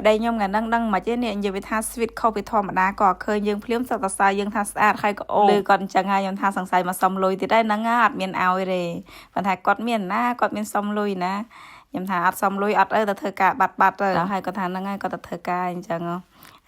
ប្តីខ្ញុំថ្ងៃហ្នឹងដឹងមិនទេនេះនិយាយវាថា sweet ខុសពីធម្មតាក៏ឃើញយើងភ្លាមសតសើយើងថាស្អាតហើយក៏អូលើគាត់អញ្ចឹងហើយខ្ញុំថាសង្ស័យមកសុំលុយទៀតហើយហ្នឹងអត់មានឲ្យទេប៉ុន្តែគាត់មានណាគាត់មានសុំលុយណាខ្ញុំថាអត់សុំលុយអត់អីទៅធ្វើការបាត់បាត់ទៅហើយគាត់ថាហ្នឹងហើយគាត់ទៅធ្វើការអញ្ចឹង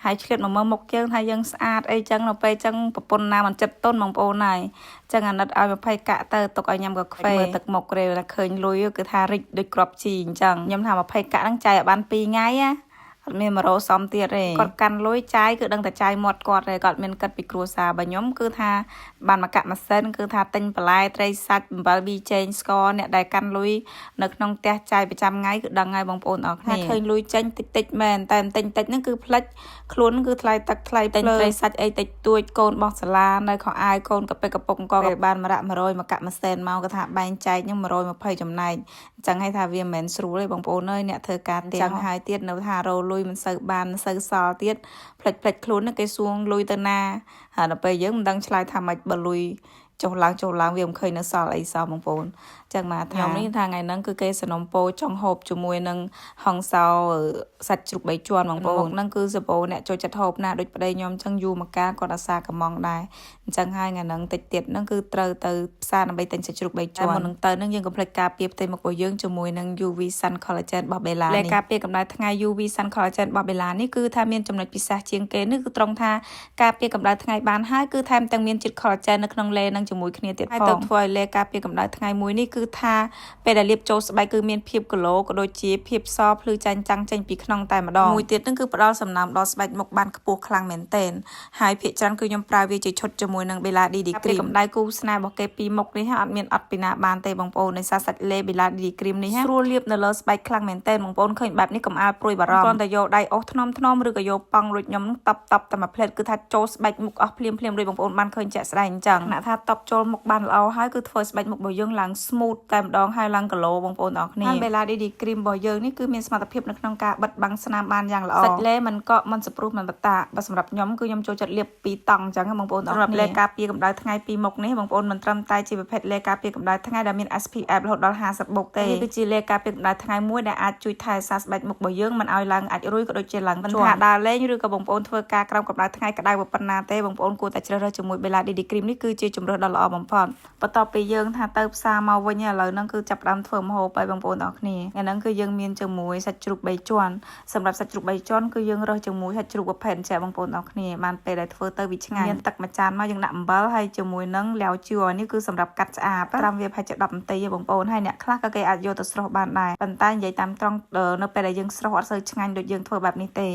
ហើយឆ្លៀតមកមើលមុខយើងថាយើងស្អាតអីចឹងនៅពេលចឹងប្រពន្ធណាមិនចិត្តទុនបងប្អូនហើយចឹងអាណិតឲ្យ20កាក់ទៅទុកឲ្យញ៉ាំកាហ្វេមើលទឹកមុខរេវថាឃើញលុយគឺថារិចដូចក្របជីអញ្ចឹងខ្ញុំថា20កាក់ហ្នឹងចាយឲ្យបាន2ថ្ងៃណាអត់មាន100សំទៀតទេគាត់កាន់លុយចាយគឺដឹងតែចាយមាត់គាត់ទេគាត់មានគិតពីគ្រួសារបើខ្ញុំគឺថាបានមកកាក់ម៉ាស៊ីនគឺថាទិញបន្លែត្រីសាច់អំបិលប៊ីចេងស្ករអ្នកដែលកាន់លុយនៅក្នុងផ្ទះចាយប្រចាំថ្ងៃគឺដឹងហើយបងប្អូនអរគ្នាឃើញលុយចេញតិចតិចមែនតែតិចតិចហ្នឹងគឺផ្លិចខ្លួនគឺថ្លៃទឹកថ្លៃទិញត្រីសាច់អីតិចតួចកូនបោះសាលានៅខោអាវកូនកពិកកពុកក៏បានមួយរៈ100មកកាក់ម៉ាស៊ីនមកគឺថាបែងចែកហ្នឹង120ចំណែកអញ្ចឹងហើយថាវាមិនមែនស្រួលទេបងប្អូនអើយអ្នកធ្វើការផ្ទះចឹងហើយទៀតនៅថារលុយមិនសូវបានមិនសូវសល់ទៀតផ្លិចផ្លិចខ្លួនគេសួងលុយទៅណាហើយដល់ពេលយើងមិនដឹងឆ្លើយថាម៉េចបើលុយចុះឡើងចុះឡើងវាមិនឃើញនៅសល់អីសោះបងប្អូនចឹងមកថាខ្ញុំនេះថាថ្ងៃហ្នឹងគឺគេសនំពោចង់ហូបជាមួយនឹងហងសោសាច់ជ្រូកបីជាន់បងប្អូនហ្នឹងគឺសបោអ្នកចូលចិត្តហូបណាដូចប្តីខ្ញុំចឹងយូរមកកាគាត់អាសាកំងដែរអញ្ចឹងហើយថ្ងៃហ្នឹងតិចទៀតហ្នឹងគឺត្រូវទៅផ្សារដើម្បីទិញសាច់ជ្រូកបីជាន់មុននឹងទៅហ្នឹងយើងកុំភ្លេចការពារផ្ទៃមុខរបស់យើងជាមួយនឹង UV Sun Collagen របស់ Bella នេះការពារកម្ដៅថ្ងៃ UV Sun Collagen របស់ Bella នេះគឺថាមានចំណុចពិសេសជាងគេនេះគឺត្រង់ថាការពារកម្ដៅថ្ងៃបានហើយគឺថែមទាំងមានជាតិ collagen នៅក្នុងឡេនឹងជាមួយគ្នាទៀតផងហើយទៅធ្វើឲ្យឡេការពារកម្ដៅថ្ងៃមួយនេះគឺថាពេលដែលលាបចូលស្បែកគឺមានភាព glow ក៏ដូចជាភាពសភ្លឺចាញ់ចាំងចេញពីក្នុងតែម្ដងមួយទៀតនឹងគឺផ្ដល់សំណើមដល់ស្បែកមុខបានខ្ពស់ខ្លាំងមែនទែនហើយភាគច្រើនគឺខ្ញុំប្រើវាជាឈុតជាមួយនឹង Bella DD Cream កម្ដៅគូស្នេហ៍របស់គេពីរមុខនេះអត់មានអត់ពីណាបានទេបងប្អូនដោយសារសាច់ឡេ Bella DD Cream នេះស្រួលលាបនៅលើស្បែកខ្លាំងមែនទែនបងប្អូនឃើញបែបនេះកុំអាលព្រួយបារម្ភគ្រាន់តែយកដៃអូសថ្នមថ្នមឬក៏យកប៉ង់ដូចខ្ញុំតបតបតែមួយផ្លែតគឺថាចូលស្បែកមុខអស់ភ្លាមភ្លាមដូចបងប្អូនបានឃើញជាក់ស្ដែងអញ្ចឹងអ្នកថាតបចូលមុខបានល្អហើយគឺធ្វើស្បែកមុខរបស់យើងឡើង smooth តែម្ដងហើយឡើង glow បងប្អូនទាំងអស់គ្នាហើយ Bella DD Cream របស់យើងនេះគឺមានសមត្ថភាពនៅក្នុងការបិទបាំងស្នាមបានយ៉ាងល្អសាច់ឡេមិនកក់មិនសព្រុសមិនបតាបើសម្រាប់ខ្ញុំគឺខ្ញុំចូលចិត្តលាបពីរតង់អញ្ចឹងបងប្អូនទាំងអស់គ្នាសម្រាប់ឡេការពារកម្ដៅថ្ងៃពីរមុខនេះបងប្អូនមិនត្រឹមតែជាប្រភេទឡេការពារកម្ដៅថ្ងៃដែលមាន SPF រហូតដល់50បូកទេនេះគឺជាឡេការពារកម្ដៅថ្ងៃមួយដែលអាចជួយថែរក្សាស្បែកមុខរបស់យើងមិនឲ្យឡើងអាចរុយក៏ដូចជាឡើងមិនថាដើរលេងឬក៏បងប្អូនធ្វើការក្រោមកម្ដៅថ្ងៃក្ដៅប៉ុណ្ណាទេបងប្អូនគួរតែជ្រើសរើសជាមួយ Bella DD Cream នេះគឺជាជម្រើសដ៏ល្អបំផុតបន្ទាប់ពីយើងថាទៅផ្សារមកវិញឥឡូវហ្នឹងគឺចាប់ផ្ដើមធ្វើម្ហូបហើយបងប្អូនទាំងអស់គ្នាថ្ងៃហ្នឹងគឺយើងមានជាមួយសាច់ជ្រូកបីជាន់សម្រាប់សាច់ជ្រូកបីជាន់គឺយើងរើសជាមួយសាច់ជ្រូកប្រភេទចេះបងប្អូនទាំងអស់គ្នាបានពេលដែលធ្វើទៅវាឆ្ងាញ់មានទឹកមួយចានមកយើងដាក់អំបិលហើយជាមួយនឹងលាវជ័រនេះគឺសម្រាប់កាត់ឆ្អាបត្រាំវាប្រហែលជា10នាទីបងប្អូនហើយអ្នកខ្លះក៏គេអាចយកទៅស្រុះបានដែរប៉ុន្តែនិយាយតាមត្រង់នៅពេលដែលយើងស្រុះអត់សូវឆ្ងាញ់ដូចយើងធ្វើបែបនេះទេ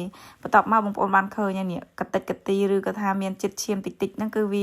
បន្ទាប់មកបងប្អូនបានឃើញហើយនេះកតិចកទីឬក៏ថាមានជាតិឈាមតិចតិចហ្នឹងគឺវ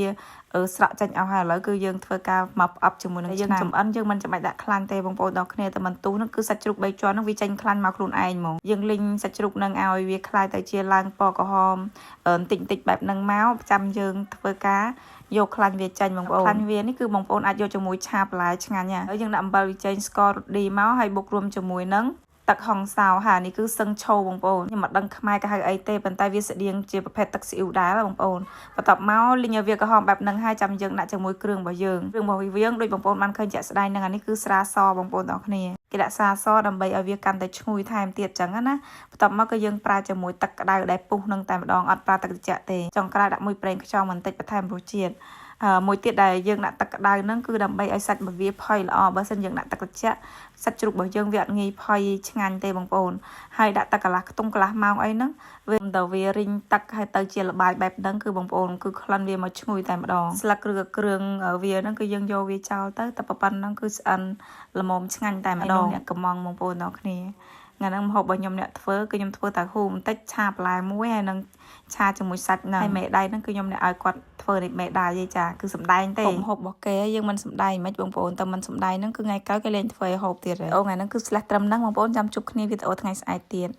ាស្រក់ចេញអស់ហើយឥឡូវគឺយើងធ្វើការមកផ្អប់ជាមួយនឹងយើងចំអិនយើងមិនចាំបាច់ដាក់ខ្លាញ់ទេបងប្អូនដល់គ្នាតែមិនទូហ្នឹងគឺសាច់ជ្រូកបីជាន់ហ្នឹងវាចេញខ្លាញ់មកខ្លួនឯងហ្មងយើងលីងសាច់ជ្រូកហ្នឹងឲ្យវាក្លាយទៅជាឡើងពណ៌ក្រហមបន្តិចបន្តិចបែបហ្នឹងមកចាំយើងធ្វើការយកខ្លាញ់វាចេញបងប្អូនខ្លាញ់វានេះគឺបងប្អូនអាចយកជាមួយឆាបន្លែឆ្ងាញ់ហើយយើងដាក់អំបិលវាចេញស្កររឌីមកហើយបុករួមជាមួយនឹងទឹកហុងសោហានេះគឺសឹងឈោបងប្អូនខ្ញុំមិនដឹងខ្មែរគេហៅអីទេប៉ុន្តែវាស្តៀងជាប្រភេទទឹកស៊ីអ៊ូដែរបងប្អូនបន្ទាប់មកលីងឲ្យវាក្រហមបែបហ្នឹងហើយចាំយើងដាក់ជាមួយគ្រឿងរបស់យើងគ្រឿងរបស់យើងដូចបងប្អូនបានឃើញជាក់ស្ដែងហ្នឹងអានេះគឺស្រាសបងប្អូនទាំងគ្នាគេដាក់ស្រាសដើម្បីឲ្យវាកាន់តែឈ្ងុយថែមទៀតចឹងណាបន្ទាប់មកក៏យើងប្រើជាមួយទឹកក្តៅដែលពុះនឹងតែម្ដងអត់ប្រើទឹកត្រជាក់ទេចុងក្រោយដាក់មួយប្រេងខ្យងបន្តិចបន្ថែមរសជាតិមួយទៀតដែលយើងដាក់ទឹកក្តៅហ្នឹងគឺដើម្បីឲ្យសាច់របស់វាផុយល្អបើសិនយើងដាក់ទឹកត្រជាក់សាច់ជ្រូករបស់យើងវាអត់ងាយផុយឆ្ងាញ់ទេបងប្អូនហើយដាក់ទឹកកន្លះខ្ទង់កន្លះម៉ោងអីហ្នឹងវាទៅវារីងទឹកហើយទៅជាលបាយបែបហ្នឹងគឺបងប្អូនគឺក្លិនវាមកឈ្ងុយតែម្ដងស្លឹកឬក៏គ្រឿងវាហ្នឹងគឺយើងយកវាចោលទៅតែប៉ុណ្្នឹងគឺស្អិនល្មមឆ្ងាញ់តែម្ដងអ្នកកំងបងប្អូនទាំងគ្នាថ្ងៃហ្នឹងម្ហូបរបស់ខ្ញុំអ្នកធ្វើគឺខ្ញុំធ្វើតែហ៊ូបន្តិចឆាបន្លែមួយហើយនឹងឆាជាមួយសាច់ហ្នឹងហើយមេដៃហ្នឹងគឺខ្ញុំអ្នកឲ្យគាត់ធ្វើនេះមេដៃឯចាគឺសំដែងទេម្ហូបរបស់គេយើងមិនសំដែងមិនបងប្អូនតែមិនសំដែងហ្នឹងគឺថ្ងៃក្រោយគេលែងធ្វើឲ្យហូបទៀតហើយអូថ្ងៃហ្នឹងគឺស្លេះត្រឹមហ្នឹងបងប្អូនចាំជួបគ្នាវីដេអូថ្ងៃស្អែកទៀត។